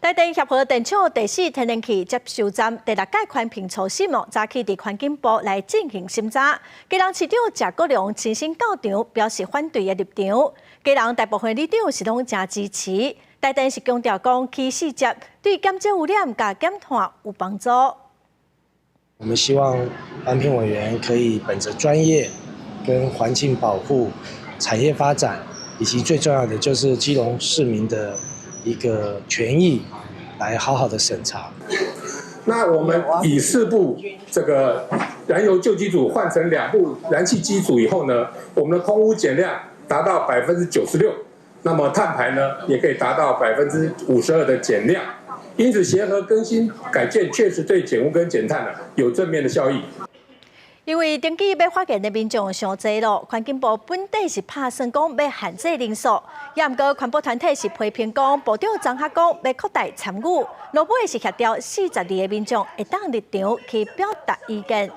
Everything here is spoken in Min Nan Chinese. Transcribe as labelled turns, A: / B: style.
A: 台電協和電廠第四天然氣接收站第六屆環評初審哦，早起佇環境部來進行審查。基隆市長謝國樑親身到場表示反對的立場。基隆大部分里長是攏誠支持。台電是強調講，起四接對減少污染佮減碳有幫助。
B: 我們希望環評委員可以本着專業、跟環境保護、產業發展，以及最重要的就是基隆市民的一個權益，來好好的審查。
C: 那我們以四部這個燃油舊機組換成兩部燃氣機組以後呢，我們的空污減量達到96%，那麼碳排呢也可以達到52%的減量。因此，協和更新改建確實對減污跟減碳呢有正面的效益。
A: 因為登記欲發言的民眾傷濟咯，環境部本底是拍算講欲限制人數，也毋過環保團體是批評講部長張學光欲擴大參與，落尾是協調42個民眾會當入場去表達意見。